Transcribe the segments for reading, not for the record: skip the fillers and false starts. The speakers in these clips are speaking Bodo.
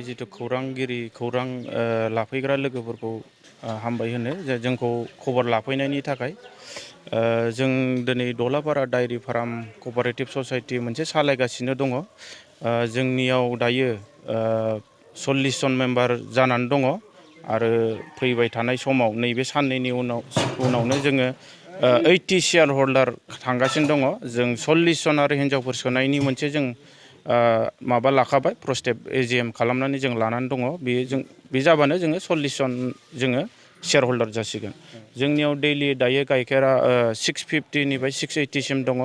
जितु खौरांगिरि खौरां लाफैग्रा लोगोफोरखौ हामबाय होनो जोंखौ खबर लाफैनायनि थाखाय जों दिनै दलापारा डायरी फार्म कअपारेटिभ ससाइटि मोनसे सालायगासिनो दङ। जोंनियाव दायो 40 जन मेम्बार जानानै दङ आरो फैबाय थानाय समाव नैबे साननैनि उनावनो जोङो 80 शेयार हल्डार थांगासिनो दङ। जों 40 जन आरो हिनजावफोर सोनायनि मोनसे जों माबा लाखाबाय प्रस्टेप एजिएम खालामनानै जों लानानै दङ। बे जाबानो जोङो 40 जन जोङो शेयार हल्डार जासिगोन। जोंनियाव दैलि दायो गाइखेरा 650 निफ्राय 680 सिम दङ।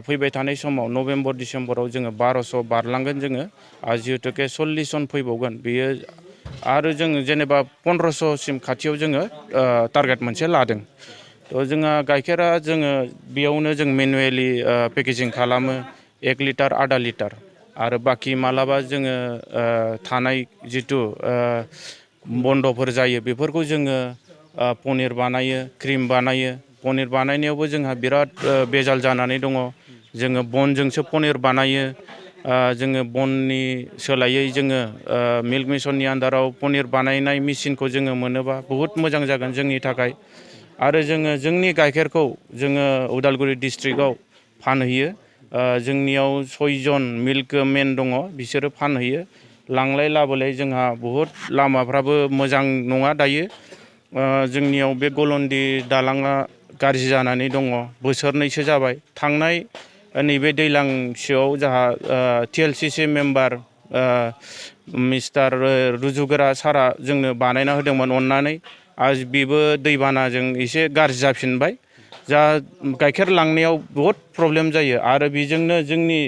फैबाय थानाय समाव नभेम्बर डिसेम्बराव जोङो 1200 बारलांगोन जोङो। जिहेतुके 40 जन फैबावगोन बेयो आरो जोङो जेनेबा 1500 सिम खाथियाव जोङो टारगेट मोनसे लादों। थ' जोंहा गाइखेरा जोङो बेयावनो जों मेनुवेलि पेकेजिं खालामो 1 लिटार आधा लिटार आरो बाखि मालाबा जोङो थानाय जितु बन्दफोर जायो बेफोरखौ जोङो पनिर बानायो, क्रिम बानायो। पनिर बानायनायावबो जोंहा बिराद बेजाल जानानै दङ। जोङो बनजोंसो पनिर बानायो। जोङो बननि सोलायै जोङो मिल्क मिशननि आन्दाराव पनिर बानायनाय मेसिनखौ जोङो मोनोबा बहुत मोजां जागोन जोंनि थाखाय। आरो जोङो जोंनि गाइखेरखौ जोङो उदालगुरि डिस्ट्रिक्टआव फानहैयो। जोंनियाव 6 जन मिल्क मेन दङ, बिसोरो फानहैयो। लांलाय लाबोलाय जोंहा बहुत लामाफ्राबो मोजां नङा दायो। जोंनियाव बे गलन्दि दालाङा गाज्रि जानानै दङ, बोसोरनैसो जाबाय। थांनाय नैबे दैलांसोआव जोंहा TLCC मेम्बार मिस्टार रुजुगोरा सारा जोंनो बानायना होदोंमोन अननानै। बेबो दैबानाजों एसे गाज्रि जाफिनबाय। जा गाइखेर लांनायाव बहुत प्रब्लेम जायो आरो बेजोंनो जोंनि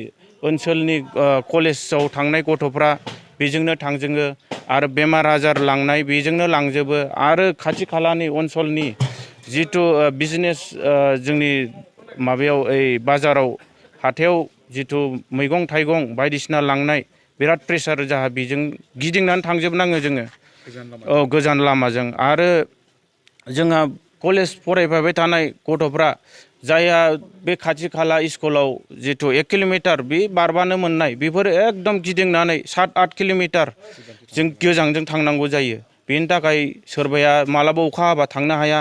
ओनसोलनि कलेजाव थांनाय गथ'फ्रा बेजोंनो थांजोबो आरो बेमार आजार लांनाय बेजोंनो लांजोबो। आरो खाथि खालानि ओनसोलनि जितु बिजनेस जोंनि माबायाव बाजाराव हाथायाव जितु मैगं थाइगं बायदिसिना लांनाय बिराद प्रेसार जाहा बेजों गिदिंनानै थांजोबनाङो जोङो। गोजान लामाजों। आरो जोंहा कलेज फरायफाबाय थानाय गथ'फ्रा जायहा बे खाथि खाला स्कुलाव जितु 1 किल'मिटार बे बारबानो मोननाय बेफोर एकदम गिदिंनानै 7-8 किल'मिटार जों गोजानजों थांनांगौ जायो। बेनि थाखाय सोरबाया मालाबा अखा हाबा थांनो हाया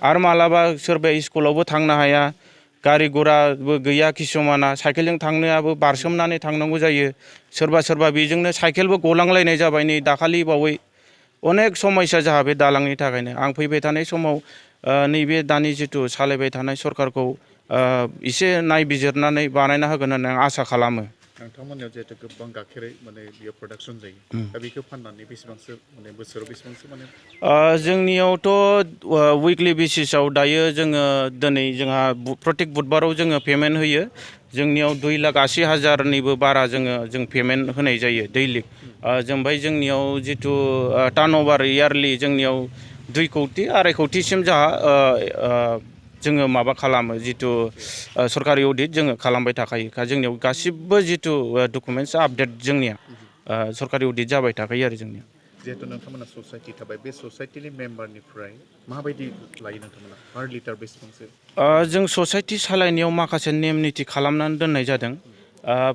आरो मालाबा सोरबाया स्कुलावबो थांनो हाया। गारि घराबो गैया, किसुमाना साइकेलजों थांनायाबो बारसोमनानै थांनांगौ जायो। सोरबा बेजोंनो साइकेलबो गलांलायनाय जाबाय नै दाखालि बावै। अनेक समस्या जाहा बे दालांनि थाखायनो। आं फैबाय थानाय समाव नैबे दानि जितु सालायबाय थानाय सरकारखौ एसे नायबिजिरनानै बानायना होगोन होननानै आं आसा खालामो। नोंथांमोननियाव जिहेतु गोबां गाइखेरै माने बेयाव प्रडाक्सन जायो, दा बेखौ फाननानै बेसेबांसो माने बोसोराव बेसेबांसो माने जोंनियावथ' उइकलि बेसिसाव दायो जोङो दिनै जोंहा प्रत्येक बुधबाराव जोङो पेमेन्ट होयो। जोंनियाव 2,80,000निबो बारा जों पेमेन्ट होनाय जायो दैलि। ओमफ्राय जोंनियाव जितु टार्नअभार इयारलि जोंनियाव 2 कौटि 2.5 कौटिसिम जोंहा जोङो माबा खालामो जितु सरकारि अडिट जोङो खालामबाय थाखायो। जोंनियाव गासिबो जितु डकुमेन्टस आपडेट जोंनिया सरकारि अडिट जाबाय थाखायो आरो जोंनिया जिहेतु नोंथांमोना ससाइटि थाबाय बे ससाइटिनि मेम्बारनिफ्राय माबायदि लायो नोंथांमोना पार लिटार बेसेबांसो जों ससाइटि सालायनायाव माखासे नेम निथि खालामनानै दोननाय जादों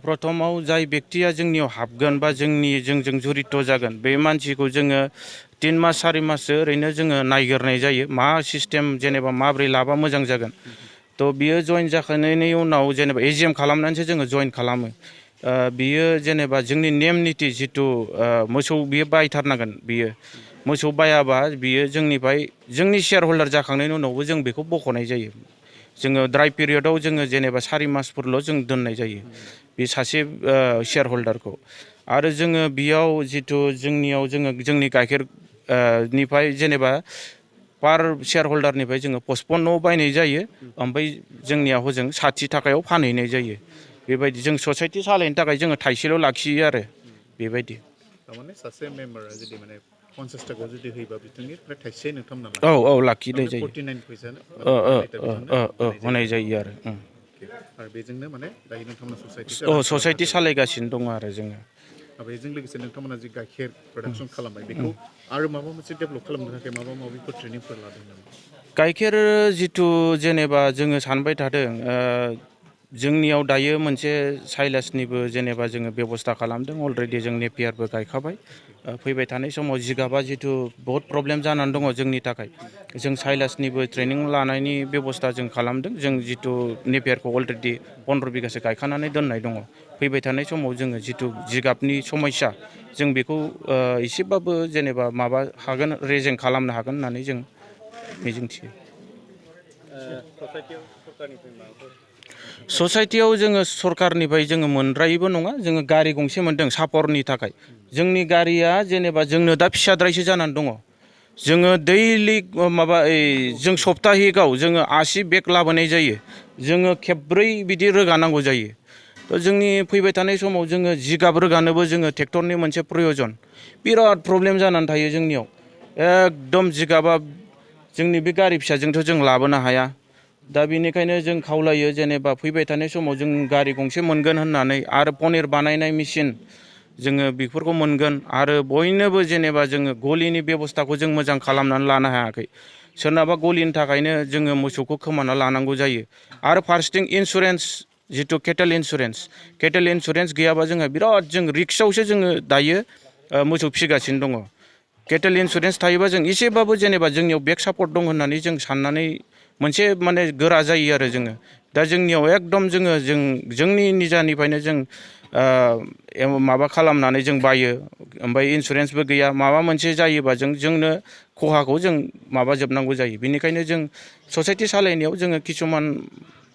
प्रथमाव जाय बेक्तिया जोंनियाव हाबगोन बा जोंजों जड़ित जागोन बे मानसिखौ जोङो 3 मास 4 माससो ओरैनो जोङो नायग्रोनाय जायो मा सिस्टेम जेनेबा माब्रै लाबा मोजां जागोन थ' बियो जइन जाखांनायनि उनाव जेनेबा एजिएम खालामनानैसो जोङो जइन खालामो बियो जेनेबा जोंनि नेम निथि जिथु मोसौ बियो बायथारनांगोन बियो मोसौ बायाबा बियो जोंनिफ्राय जोंनि शेयार हल्डार जाखांनायनि उनावबो जों बेखौ बख'नाय जायो जोङो ड्राइ पिरियडआव जोङो जेनेबा 4 मासफोरल' जों दोननाय जायो बे सासे शेयार हल्डारखौ आरो जोङो बेयाव जिथु जोंनियाव जोङो जोंनि गाइखेर निफ्राय जेनेबा पार शेयार हल्डारनिफ्राय जोङो पस्टपनाव बायनाय जायो ओमफ्राय जोंनिया हजों 60 थाखायाव फानहैनाय जायो बेबायदि जों ससाइटि सालायनो थाखाय जोङो थाइसेल' लाखियो आरो बेबायदि थारमाने सासे मेम्बारा जुदि माने 50 थाखा जुदि होयोबा बिथांनिफ्राय थाइसे नोंथांमोना औौ लाखिनाय जायो 49 फैसा होनाय जायो आरो बेजोंनो माने दायो नोंथांमोना ससाइटि सालायगासिनो दङ आरो जोङो बेजों लोगोसे नोंथांमोना जि गाइखेर प्रडाक्सन खालामनाय बेखौ आरो माबा मोनसे डेभेलप खालामनो थाखाय माबा माबिफोर ट्रेनिंफोर लादों नामा गाइखेर जिथु जेनेबा जोङो सानबाय थादों जोंनियाव दायो मोनसे साइलासनिबो जेनेबा जोङो बेबस्था खालामदों अलरेडि जों नेपियारबो गायखाबाय फैबाय थानाय समाव जिगाबा जिथु बहुत प्रब्लेम जानानै दङ जोंनि थाखाय जों साइलासनिबो ट्रेनिं लानायनि बेबस्था जों खालामदों जों जिथु नेपियारखौ अलरेडि 15 बिगासो गायखानानै दोननाय दङ फैबाय थानाय समाव जोङो जिथु जिगाबनि समस्या जों बेखौ एसेबाबो जेनेबा माबा हागोन रेजें खालामनो हागोन होननानै जों मिजिंथियो ससाइटियाव जोङो सरकारनिफ्राय जोङो मोनद्रायैबो नङा जोङो गारि गंसे मोनदों सापर्टनि थाखाय जोंनि गारिया जेनेबा जोंनो दा फिसाद्रायसो जानानै दङ जोङो दैलि माबा जों सप्ताहिकआव जोङो 80 बेग लाबोनाय जायो जोङो खेबब्रै बिदि रोगानांगौ जायो थ' जोंनि फैबाय थानाय समाव जोङो जिगाब रोगानोबो जोङो ट्रेक्टरनि मोनसे प्रयजन बिराद प्रब्लेम जानानै थायो जोंनियाव एकदम जिगाबा जोंनि बे गारि फिसाजोंथ' जों लाबोनो हाया दा बेनिखायनो जों खावलायो जेनेबा फैबाय थानाय समाव जों गारि गंसे मोनगोन होननानै आरो पनिर बानायनाय मेसिन जोङो बेफोरखौ मोनगोन आरो बयनोबो जेनेबा जोङो गलिनि बेबस्थाखौ जों मोजां खालामनानै लानो हायाखै सोरनाबा गलिनि थाखायनो जोङो मोसौखौ खोमाना लानांगौ जायो आरो फारसेथिं इन्सुरेन्स जिथु केटेल इन्सुरेन्स गैयाबा जोंहा बिराद जों रिक्सआवसो जोङो दायो मोसौ फिसिगासिनो दङ केटेल इन्सुरेन्स थायोबा जों एसेबाबो जेनेबा जोंनियाव बेक सापर्ट दं होननानै जों साननानै मोनसे माने गोरा जायो आरो जोङो दा जोंनियाव एकदम जोंनि निजानिफ्रायनो जों माबा खालामनानै जों बायो ओमफ्राय इन्सुरेन्सबो गैया माबा मोनसे जायोबा जोंनो खहाखौ जों माबाजोबनांगौ जायो बेनिखायनो जों ससाइटि सालायनायाव जोङो किसुमान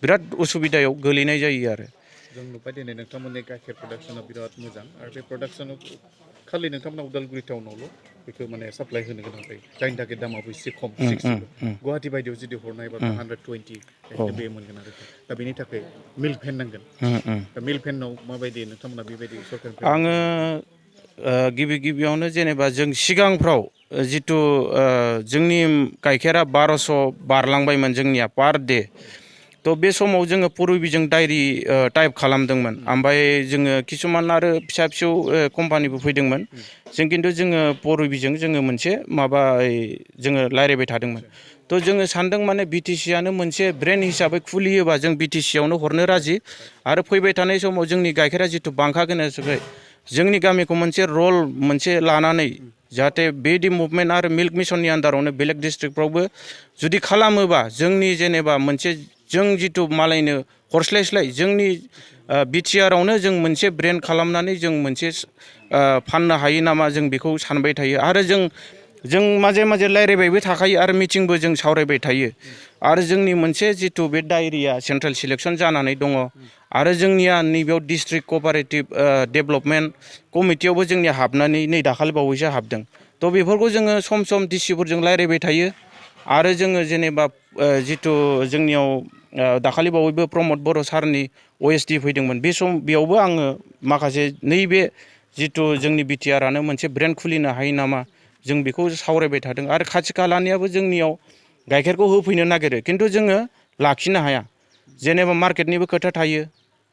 बिराद उसुबिदायाव गोलैनाय जायो आरो जों नुबाय दिनै नोंथांमोननि गाइखेर प्रडाक्सना बिराद मोजां आरो बे प्रडाक्सनाव खालि नोंथांमोना उदालगुरि टाउनावल' बेखौ माने साप्लाय होनो गोनां जायो जायनि थाखाय दामाबो एसे खम 60 गुवाहाटि बायदियाव जुदि हरनायबा 120 बे मोनगोन आरो दा बेनि थाखाय मिल्क भेन नांगोन दा मिल्क भेनाव माबायदि नोंथांमोना बेबायदि सरकारनिफ्राय आङो गिबियावनो जेनेबा जों सिगांफ्राव जिथु जोंनि गाइखेरा 1200 बारलांबायमोन जोंनिया पार डे थ' बे समाव जोङो पुरबिजों डायरि टाइप खालामदोंमोन ओमफ्राय जोङो किसुमान आरो फिसा फिसौ कम्पानिबो फैदोंमोन जों खिन्थु जोङो पुरबिजों जोङो मोनसे माबा जोङो रायज्लायबाय थादोंमोन थ' जोङो सानदों माने बिटिसिआनो मोनसे ब्रेन्ड हिसाबै खुलियोबा जों बिटिसिआवनो हरनो राजि आरो फैबाय थानाय समाव जोंनि गाइखेरा जिथु बांखागोन जोंनि गामिखौ मोनसे रल मोनसे लानानै जाहाथे बेदि मुभमेन्ट आरो मिल्क मिसननि आन्दारावनो बेलेग डिस्ट्रिक्टफ्रावबो जुदि खालामोबा जोंनि जेनेबा मोनसे जों जिथु मालायनो हरस्लायस्लाय जोंनि बिटिआरावनो जों मोनसे ब्रेन्ड खालामनानै जों मोनसे फाननो हायो नामा जों बेखौ सानबाय थायो आरो जों माजे माजे रायज्लायबायबो थाखायो आरो मिटिंबो जों सावरायबाय थायो आरो जोंनि मोनसे जिथु बे डायरिया सेन्ट्रेल सिलेक्सन जानानै दङ आरो जोंनिया नैबेयाव डिस्ट्रिक्ट कपारेटिभ डेभेलपमेन्ट कमिटियावबो जोंनिया हाबनानै नै दाखालि बावैसो हाबदों थ' बेफोरखौ जोङो सम सम डिसिफोरजों रायज्लायबाय थायो आरो जोङो जेनेबा जिथु जोंनियाव दाखालि बावैबो प्रमद बर' सारनि OSD फैदोंमोन बेयावबो आङो माखासे नैबे जिथु जोंनि बिटिआरानो मोनसे ब्रेन्ड खुलिनो हायो नामा जों बेखौ सावरायबाय थादों आरो खाथि खालानियाबो जोंनियाव गाइखेरखौ होफैनो नागिरो खिन्थु जोङो लाखिनो हाया जेनेबा मार्केटनिबो खोथा थायो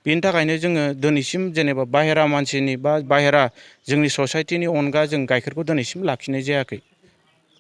बेनि थाखायनो जोङो दिनैसिम जेनेबा बाहेरा मानसिनि बा बाहेरा जोंनि ससाइटिनि अनगा जों गाइखेरखौ दिनैसिम लाखिनाय जायाखै।